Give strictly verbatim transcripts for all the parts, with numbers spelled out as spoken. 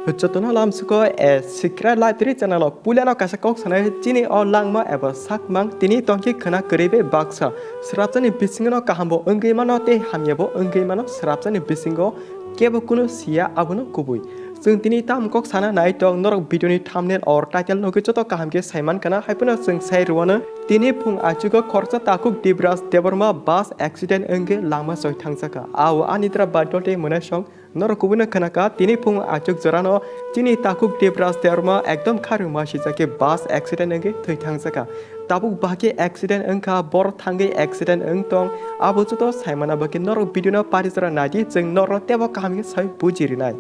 Jotono lamsuko a secret library channel o puilano kaisa kok sanai chini o langma eba sakmang tini tongkhe khwna kwrwi bai baksa. Srapjani bisingo kaham bo wngwi mano tei hamya bo wngwi mano srapjani bisingo kebo kunu siya abono kubui. Chwng tini tam kok sana nai tong norok video ni thumbnail or title nugwi joto kaham khe saiman kana hai phano chwng sai rwano. Tini phung achugo khoroksa takhuk Dibraj Debbarma bus accident wngwi langma choi thangjaka. Ao ani dra badol tei mwnaisong norok kubui no khwnaka tini phung achuk jorano chini takhuk Dibraj Debbarma ekdom kharwi ma sijak khe bus accident wngwi thwi thangjaka. Tabuk bahai khe accident wngkha, bor thangwi accident wng tong, abo joto saimana bagwi norok video no pari jora naidi, chwng norokno teibo kaham khe sai buji rinai.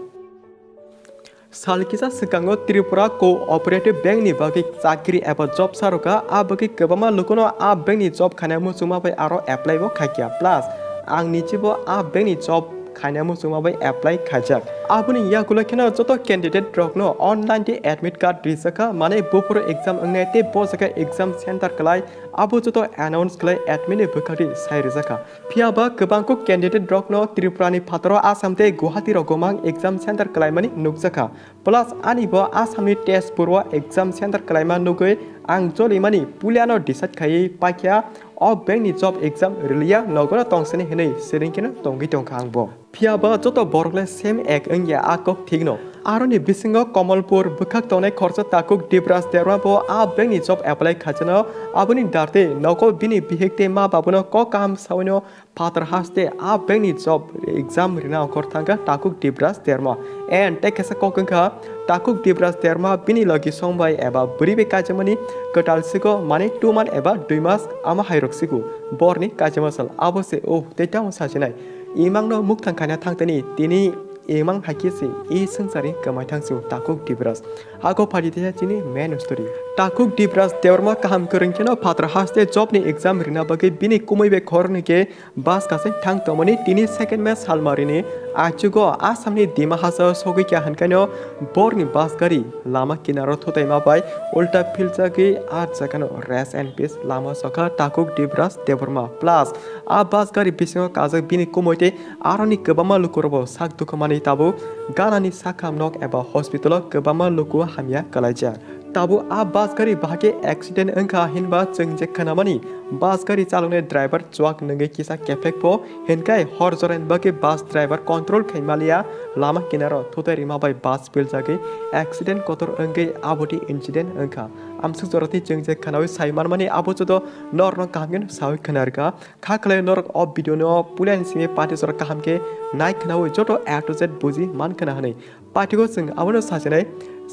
Sal kisa swkango Tripura Cooperative Bank ni bagwi chakri eba job sarokha, a bagwi kwbangma lukuno a bank ni job khaina muchungma bai aro apply bo khaikha, plus ang nichibo a bank ni job khaina muchungma bai apply khaijak. Aboni yagulo kheno joto candidate rokno online tei admit card rijakha, mane buphuru exam wngnai tei bo jaga exam center kwlai, abo joto announce khlai admin ni bwkhakni sai rijakha. Phiya ba kwbangkuk candidate rokno Tripura ni phataro Assam tei Guwahati rogo mang exam center kwlaimani nukjakha. Plus ani bo Assam ni Tezpur o exam center kwlaima nugwi ang jolimani puilano decide khaiwi paikha o bank ni job exam rwliya nogono tongsani hinwi siring kheno tongwi tongkha ang bo. Phiya ba joto borok le same ek wngya a kok thikno. Aroni bisingo Kamalpur bwkhak tongnai khoroksa takhuk Dibraj Debbarma bo a bank ni job apply khaijano, aboni darte nogo bini bihik tei ma babuno kok kaham sawino phatar haste a bank ni job exam rina ongkhor thangkha takhuk Dibraj Debbarma. And tei kaisa kok wngkha takhuk Dibraj Debbarma bini logi song bai eba bwrwi bai kaijakmani kwtal sigo mane two month eba dui mas ama hairok sigo borni kaijakma sal abo se o tei tamo sachinai. Imangno mukthang khaina thangtani tini imang hai khe se i swngcharni kwmai thang se o takhuk Dibraj. Ako phaidi teisa chini main story. Takhuk Dibraj Debbarma kaham kwrwng kheno phatar haste job ni exam rina bagwi bini kumui bai khoroknwi khe bus kasai thang tongmani tini second May salmarini achugo Assam ni Dima Hasao sogwi kha hinkaino borni bus gari lama kinaro thutaima bai ulta philjagwi a jagano rest and peace lama sokha takhuk Dibraj Debbarma. Plus a bus gari bisingo kajak bini kumui tei aroni kwbangma lukurokbo sak dukhu manwi tabuk ganani sakha nok eba hospital o kwbangma luku hamya kwlaijak. Tabuk a bus gari bahai khe accident wngkha hinba chwng je khwnamani bus gari chaloknai driver chuak nungwi kisa kephek pho hinkhai hor joraini bagwi bus driver control khai maliya lama kinaro thutai rima bai bus piljagwi accident kotor wngwi aboni incident wngkha. Amsuk jorati chwng je khwnawi sai manmani abo joto norokno kaham khe sawi khwnarwkha. Kha khlai norok o video no puilani simi party jora kaham khe nai khwnawi joto A to Z buji man khwna hwnwi. Party o chwng abono sachinai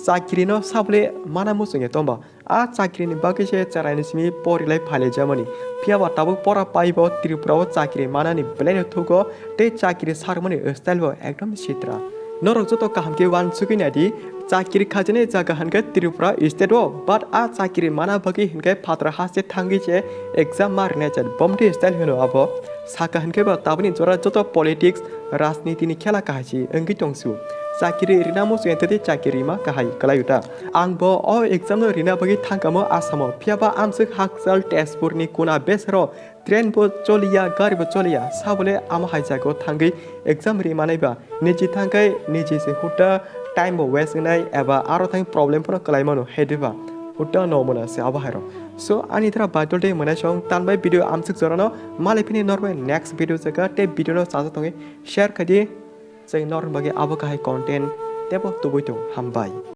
chakri no sabole mana muchungya tongba. A chakri ni bagwi se chwraini simi porilai phailaijamani. Phiya ba tabuk pora paibo Tripura o chakri manani belai no thugo tei chakri sarmani style bo ekdom sitra. Norok joto kaham khe uansugwi naidi, chakri khajani jaga hinkhe Tripura state o, but a chakri mana bagwi hinkhe phatar haste thangwi se exam ma rwnai chat bomti style hino abo. Saka hinkhe ba tabukni jora joto politics, rajniti ni khela kahai se wngwi tongsu. Chakri rina muchungya tei chakri rima kahai kwlai uta. Ang bo o exam no rina bagwi thangkamo Assam o, phiya ba amswk hakchal Tezpur ni kuna besero train bo choliya, gari bo choliya, sabole amo hai jaga o thangwi exam ri manai ba, niji thangkai niji se hutta time bo waste wngnai eba aro thang problem phano kwlai mano hai diba, hutta no mona se abo hai rok. So ani dra badol de mwnai song tan bai video amswk jorano malai phini norbai next video jaga tei video no chaja tongwi share khai di, chwng norok bagwi abo kahai content tebo tubui tong hambai.